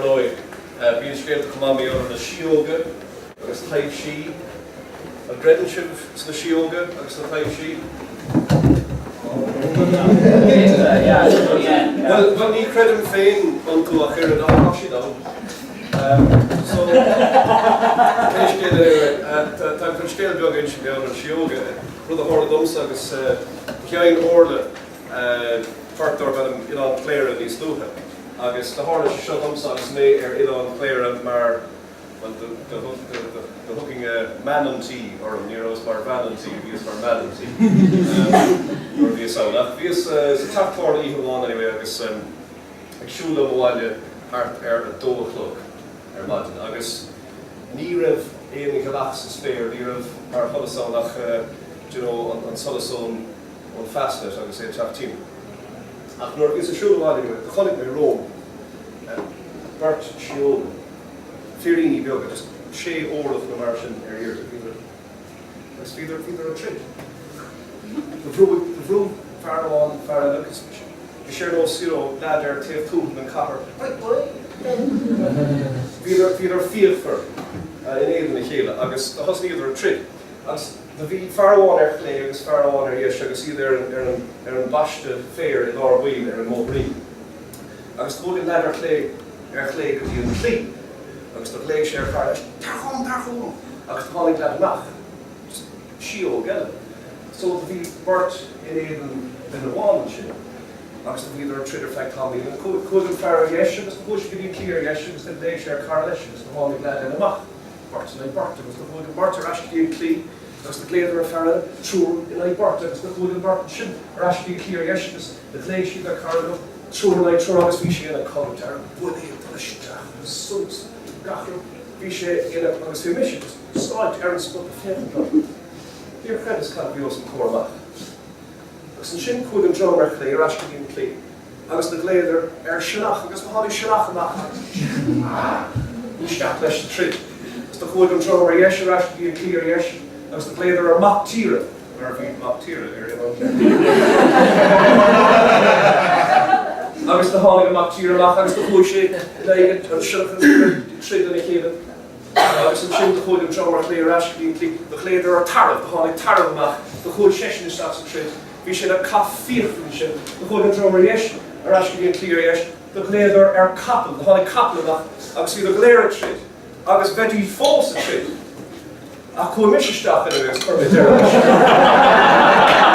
ndóigh, bíonn scéalta chomh maith mar gheall ar na síóga agus taibhsí. An gcreideann sibh sna síóga agus sna taibhsí? Bhuel, ní chreidim féin iontu ach oiread, ach tá siad ann. So, pé scéal é, tá chun scéal beag a insint mar gheall ar na síóga, rud a tharla domsa agus sheinn Orla port darb ainm Oileán Chléire níos luaithe agus do tharla sé seo domsa agus mé ar Oileán Chléire mar, bhuel, do thugfainn man an tí orm, ní rabhas mar bhean an tí, bhíos mar man an tí nuair a bhíos ann. Ach bhíos sa teach tábhairne oíche amháin anyway agus ag siúl liom abhaile thart ar a dó a chlog ar maidin agus ní raibh aon ghealach sa spéir, ní raibh mar sholas ann ach, do you know, an solas ón. ón Fastnet agus é ag teacht timpeall. Ach nuair a bhíos ag siúl abhaile anyway, do chonaic mé romham beirt síóga, firíní beaga, just sé orlach nó mar sin ar airde, bhíodar, agus bhíodar, bhíodar ag troid. Do bhrúigh, do bhrúigh fear amháin fear eile agus bhí sé ar nós, you know, leaid ar taobh tuaithe den chathair, right boy! Bhíodar, bhíodar fíochmhar in éadan a chéile agus do thosnaíodar ag troid. Agus do bhí fear amháin ar chlé agus fear amháin ar dheis agus iad ar an, ar an, ar an bpaiste féir i lár baill ar an mbóithrín. Agus do chuaigh an leaid ar chlé, ar chlé go dtí an claí agus do ghlaoigh sé ar chara leis, Tar chugam, tar chugam! Agus do tháinig leaid amach, just síóg eile. So do bhí beirt in éadan duine amháin ansin agus do bhíodar ag troid ar feadh tamaillín. And chuaigh, chuaigh an fear ar dheis agus do chuaigh sé go dtí an claí ar dheis agus do ghlaoigh sé ar chara leis agus do tháinig leaid eile amach. beirt in aghaidh beirt agus do chuaigh an bheirt ar ais go dtí an claí agus do ghlaodar ar fear eile, triúr in aghaidh beirt agus do chuaigh an bheirt ansin ar ais go dtí an claí ar dheis agus do ghlaoigh siad ar cara leo, triúr in aghaidh triúr agus bhí sé ina cogadh dearg, buillí ag dul isteach agus suas gach rud, bhí sé ina, agus bhí mise just sáite ar an spota ag féachaint orthu. Níor chreideas cad a bhí os mo chomhair amach. Agus ansin chuaigh an dream ar chlé ar ais go dtí an claí agus do ghlaodar ar sionnach agus do tháinig sionnach amach agus isteach leis sa troid. Agus do chuaigh an dream ar dheis ar ais go dtí an claí ar dheis agus do ghlaodar ar mac tíre mar bhí mac tíre ar Oileán Agus do tháinig an mac tíre amach agus do chuaigh sé in aghaidh an sionnach agus troid lena chéile. Agus ansin do chuaigh an dream ar chlé ar ais go dtí an claí, do ghlaodar ar tarbh, do tháinig tarbh amach, do chuaigh seisean isteach sa troid, bhí sé ina cath fíochmhar ansin, do chuaigh an dream ar dheis ar ais go dtí an claí ar dheis, do ghlaodar ar capall, do tháinig capall amach agus bhíodar go léir ag troid, agus bheidís fós ag troid. Ach chuaigh mise isteach anyway agus chuir mé deireadh leis.